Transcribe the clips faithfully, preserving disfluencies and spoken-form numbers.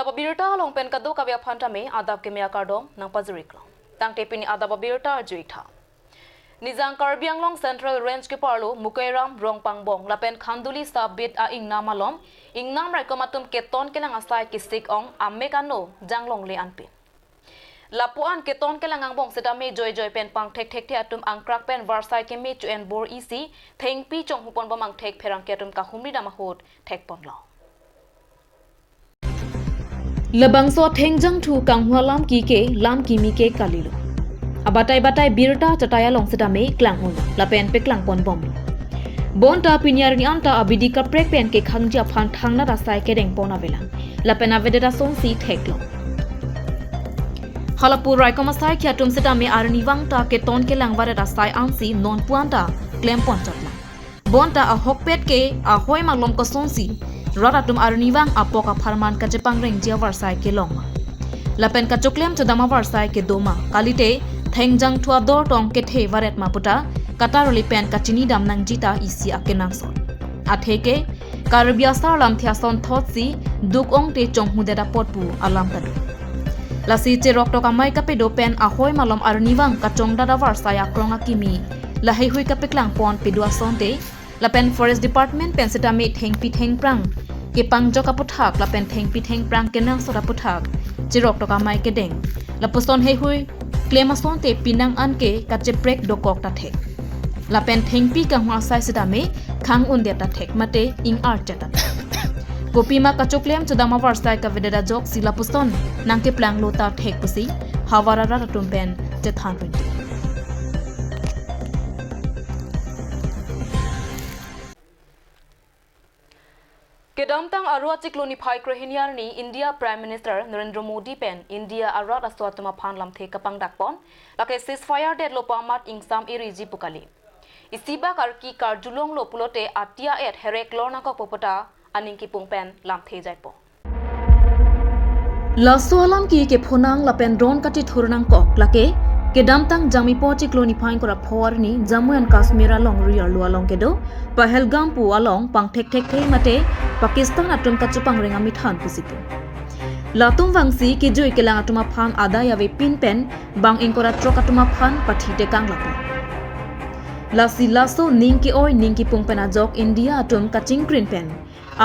Abirta along pen kadokave aphan tame adap keme akardom nangpajiriklo. Tangte pini adap abirta arju-ik tha. Nijang Karbi Anglong Central Range keparlo Mukairam Rongpangbong lapen Khanduli Sub-Beat a-ingnam along ingnam raikom atum keton kelang asai kesik-ong amek ano janglongle anpin. Lapu-an keton kelang angbong setame joijoi pen pangthek thekthe atum angkrak pen varsai keme chu-en bor isi thengpi chonghu ponbom angthek pherangke atum kahumri dam ahut thekponlo. Labangso athengjang thu kanghu alam kike lam kimi ke kalilo. Abatai batai birta chatai along setame klang-un lapen peklang ponbomlo. Bonta pini arni anta abidi kaprek pen kekhangji aphan thangnat asai kedeng pon avelang. Lapen avedet asonsi theklo. Halapu raikom asai ke atum setame arnivang ta keton kelang varet asai ansi nonpu anta klem pon chotlang. Bonta ahokpet ke ahoi malom kosonsi rat atum arnivang apok apharman kachepangrengji avarsai kelong ma, lapen kachoklem chodam avarsai kedo ma, kalite thengjang thu ador tong kethe varet ma puta kataroli pen kachini dam nangji ta isi akenangsot. Atheke Karbi asar lamthe ason thotsi duk-ongte chonghudet apot pu alam ta do. Lasi cheroktok amei kapedo pen ahoi malom arnivang kachongdat avarsai akrong akimi laheihui kapeklang pon pedo asonte, lapen Forest Department pen setame thengpi thengphrang kepangjok aputhak lapen thengpi thengphrang kenangsot aputhak cheroktok amei kedeng. Lapuson heihui klem asonte pinang anke kacheprek dokok ta thek. Lapen thengpi kanghu asai setame khang-undet ta thek mate ing-archet ta thek. Kopima kachoklem chodam avarsai kavedet ajoksi lapuson nangkeplanglo ta thek pusi havar arat atum pen chethan rinti. Kedamtang Aru achiklo niphai krehini arni India Prime Minister Narendra Modi pen India arat aso atum aphan lamthe kapangdak pon, lake ceasefire detlo pu amat ingsam iriji pu kali. Isibak arki karjulonglo pulote ati a-et herek lor nangkok pu puta aning kipung pen lamthe jaipo. Laso alam ki kephonang lapen ron katithur nangkok lake kedamtang Jamipo chiklo niphai ingkoi ra pho arni Jammu and Kashmir alongri arlo along kedo Pahalgam pu along pangthek thekthe mate Pakistan atum kachepangreng amithan pusi pu. Latum vangsi kejui kelang atum aphan adai avepin pen bang ingkoi ra throk atum aphan pathi tekang lapu. Lasi laso ning ke-oi ning kipung pen ajok India atum kachingkrin pen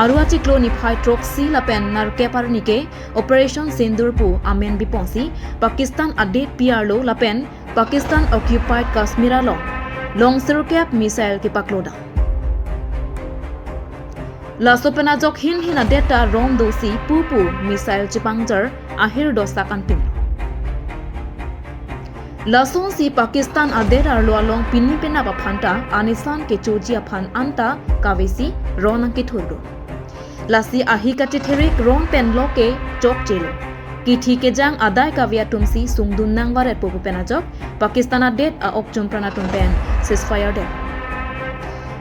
Aru achiklo niphai throksi lapen nerkep arni ke Operation Sindoor pu amen biponsi Pakistan adet pi arlo lapen Pakistan occupied Kashmir along long sirkep missile kepaklo dam. Laso pen ajok hin hin adet ta ron dosi pupu missile chepangjar ahir dosak anpin. Lasonsi Pakistan adet arlo along pini penap aphan ta anisan kechoji aphan anta kavesi ron nangkethur do. Lasi ahi kachetherik ron pen lo ke chokchelo. Kithi kejang adai kave atumsi sungdun nangvaret pu pen ajok Pakistan adet a-ok chumpran atum pen ceasefire det.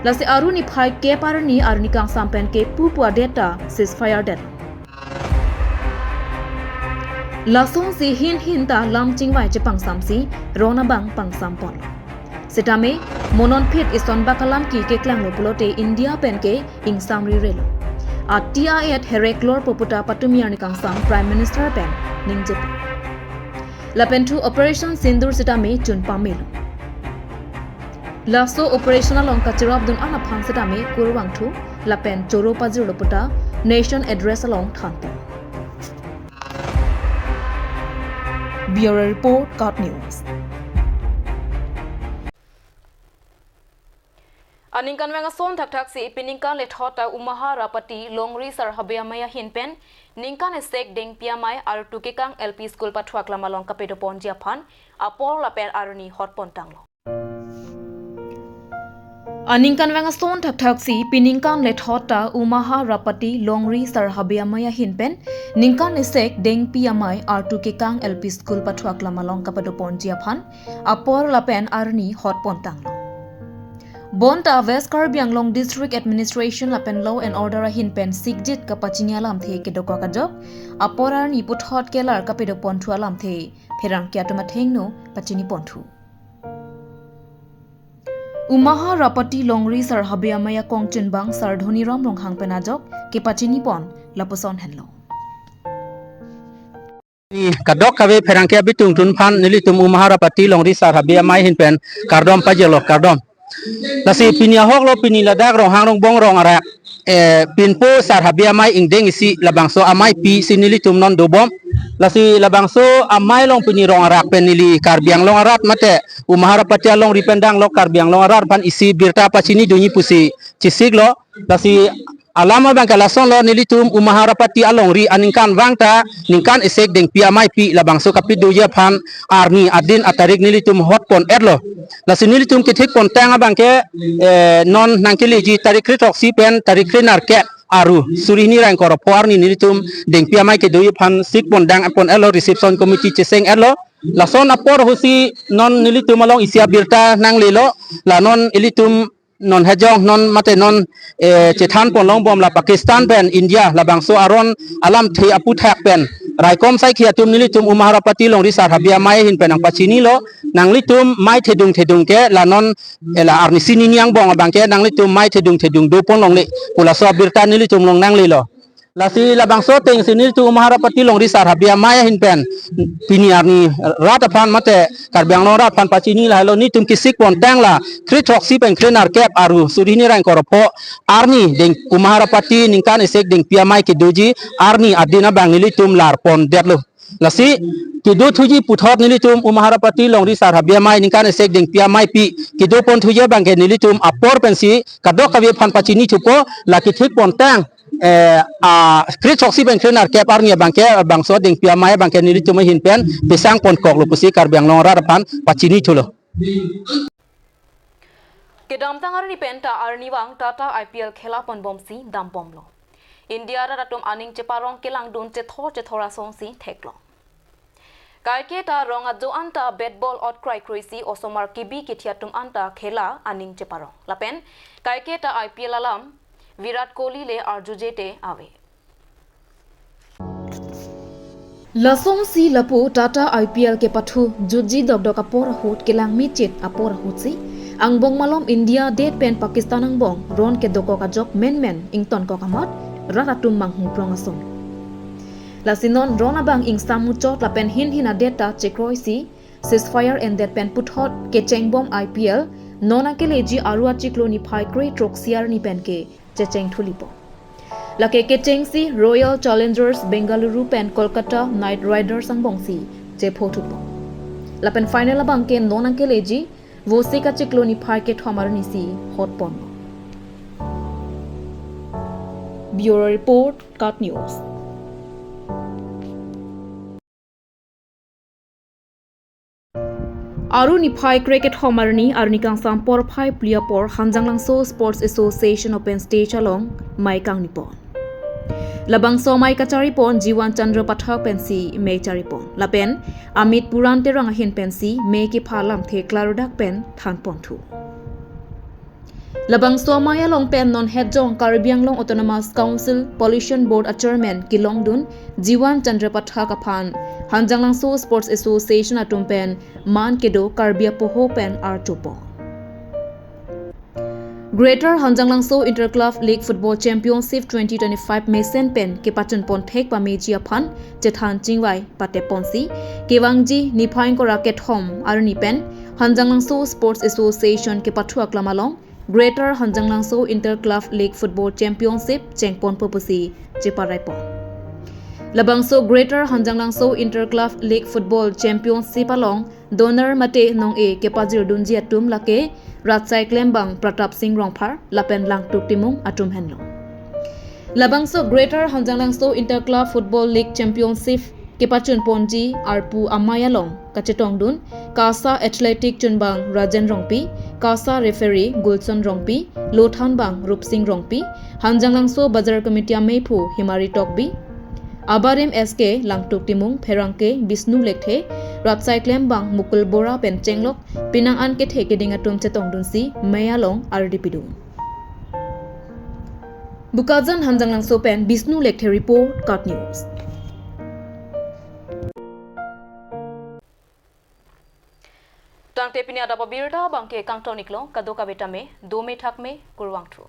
Lasi Aru niphai kep arni arni kangsam pen ke pupu adet ta ceasefire det. Lasonsi hin hin ta lam chingvai chepangsamsi ron abang pangsam pon. Setame mo non phit ison bak alam ki keklanglo pulote India pen ke ingsam rirelo. Ati a-et herek lor pu puta patumi arni kangsam Prime Minister pen ningje pu. Lapen thu Operation Sindoor setame chun pamelo. Laso operation along kacherop dun an aphan setame kurvangthu lapen choro pajirlo puta Nation Address along thanpo. Bureau Report, KAT News. Aningkanvang ason thakthak si piningkan lethot ta Umaha Rapati Longri Sar Habe Amei ahin pen ningkan esek Dengpi Amei artu kekang L P School pathuak lam along kapedoponji aphan apor lapen arni hotpon tanglo. Aningkanvang ason thakthak si piningkan lethot ta Umaha Rapati Longri Sar Habe Amei ahin pen ningkan esek Dengpi Amei artu kekang L P School pathuak lam along kapedoponji aphan apor lapen arni hotpon tanglo. Bonta West Karbi Anglong District Administration lapen Law and Order ahin pen sikjit kapachini alamthe kedokok ajok apor arni puthot kelar kapedoponthu alamthe pherangke atum athengno pachiniponthu. Umaha Rapati Longri Sar Habe Amei akongchunbang Sar Dhoniram Ronghang pen ajok kepachinipon lapuson henlo. Ni kadokave pherangke abitung tun aphan nelitum Umahar apati longri sar Habe Amei ahin pen kardom pajirlo, kardom. Lasi pini ahok lo, pini ladak Ronghang Rongbong rong arak, eh, pinpo sar Habe Amei ingdeng isi labangso ameipi si nelitum non dobom. Lasi labangso amei along pini rong arak pen neli Karbi Anglong arat mate Umahar apati alongri pen danglok Karbi Anglong arat aphan isi birta pachinidunji pusi chesiklo. Lasi alam abangke lasonlo, nelitum Umahar apati alongri aningkanvang ta ningkan isi dengpi ameipi labangso kapit doji aphan arni adin atarik nelitum hot pon-etlo. Lasi nelitum kethik pontang abangke, eh, non nangkeleji tarik kre-throksi pen tarik krenerkep Aru suri hini ra ingkoi ra pho arni nelitum dengpi amei kedoji aphan sik pondang pon-etlo, reception committee cheseng-etlo. Lason apor ahutsi non nelitum along isi abirta nanglelo, la non ilitum non hejong non mate non, eh, chethan ponlongbom la Pakistan pen India labangso aron alamthe aputhak pen raikom saikhi atum nelitum Umahar apati longri sar Habe Amei ahin pen nangpachinilo, nanglitum mei thedung thedung ke la non, eh, la arnisi nini angbong abangke nanglitum mei thedung thedung do ponlongle pu laso abirta nelitum along nanglelo. Lasi labangso atengsi nelitum Umahar apati longri sar Habe Amei ahin pen pini arni rat aphan mate Karbi Anglong rat aphan pachini lahelo, nelitum kesik pontang la kre-throksi pen krenerkep Aru suri hini ra ingkoi ra pho arni deng Umahar apati ningkan isi dengpi amei kedoji arni adin abang nelitum lar pondetlo. Lasi kedo thuji puthot nelitum Umahar apati longri sar Habe Amei ningkan isi dengpi ameipi kedo pon thuji abangke nelitum apor pensi kadokave aphan pachini thupo, la kethik pontang, eh, a kre-throksi pen krenerkep arni abangke bangso dengpi amei abangke nelitum ahin pen pesang ponkoklo pusi Karbi Anglong rat aphan pachini thulo. Kedamtang arni pen ta arnivang Tata I P L khela ponbomsi dambomlo. India rat atum aning cheparong kelangdun chethor chethor asonsi theklong. Kaike ta rong ajo anta bat ball ot kroikroisi osomar kebi kethi atum anta khela aning cheparong. Lapen kaike ta I P L alam Virat Kohli le arjuje te ave. Lasonsi lapu Tata I P L kepathu jutji dokdok apor ahut kelang mechit apor ahutsi angbong malom India det pen Pakistan angbong ron kedokok ajok menmen ingtonkok amat rat atum manghu prong ason. Lasi non ron abang ingsam muchot lapen hin hin adet ta chekroisi ceasefire endet pen puthot kechengbom I P L non akeleji Aru achiklo niphai kre-throksi arni penke checheng thulipo. Lake kechengsi Royal Challengers Bengaluru pen Kolkata Knight Riders angbongsi chepho thupo. Lapen final abangke non akeleji Vosik achiklo niphai kethom arnisi hot ponlo. Bureau Report, KAT News. Aru niphai kre-kethom arni, arni kangsam porphai phli apor Hanjanglangso Sports Association open stage along mei kangnipon. Labangso mei kacharipon Jiwan Chandra Pathak pensi mei charipon. Lapen Amit Puran Terang ahin pensi mei kepha lamthe klardak pen thanpon thu. Labangso amei along pen non hetjong Karbi Anglong Autonomous Council Pollution Board a Chairman kelongdun Jiwan Chandra Pathak aphan Hanjanglangso Sports Association atum pen man kedo Karbi apoho pen archopo. Greater Hanjanglangso Inter Club League Football Championship twenty twenty-five mesen pen kepachunpon thek pameji aphan chethan chingvai pateponsi kevangji niphai ingkoi ra kethom arni pen Hanjanglangso Sports Association kepathu aklam along Greater Hanjanglangso Inter Club League Football Championship chengponpo pusi cheparaipon. Labangso Greater Hanjanglangso Inter Club League Football Championship along donor mate nong-e kepajirdunji atum lake Ratsai Klembang Pratap Singh Rongphar lapen Langtuk Timung atum henlo. Labangso Greater Hanjanglangso Inter Club Football League Championship kepachunponji arpu amei along kachetongdun KASA Athletic chunbang Rajen Rongpi, KASA referee Gulson Rongpi, lothanbang Rupsing Rongpi, Hanjanglangso Bazar Committee ameiphu Himari Tokbi, abarim S K, Langtuk Timung, pherangke Bishnu Lekthe, Ratsai Klembang Mukul Bora pen chenglok penang an kethe keding atum chetongdunsi mei along ardi pidun. Bokajan Hanjanglangso pen Bishnu Lekthe report, KAT News. Tangte pini adap abirta abangke kangton-iklo, kadokave tame dome thakme, kurvangthu.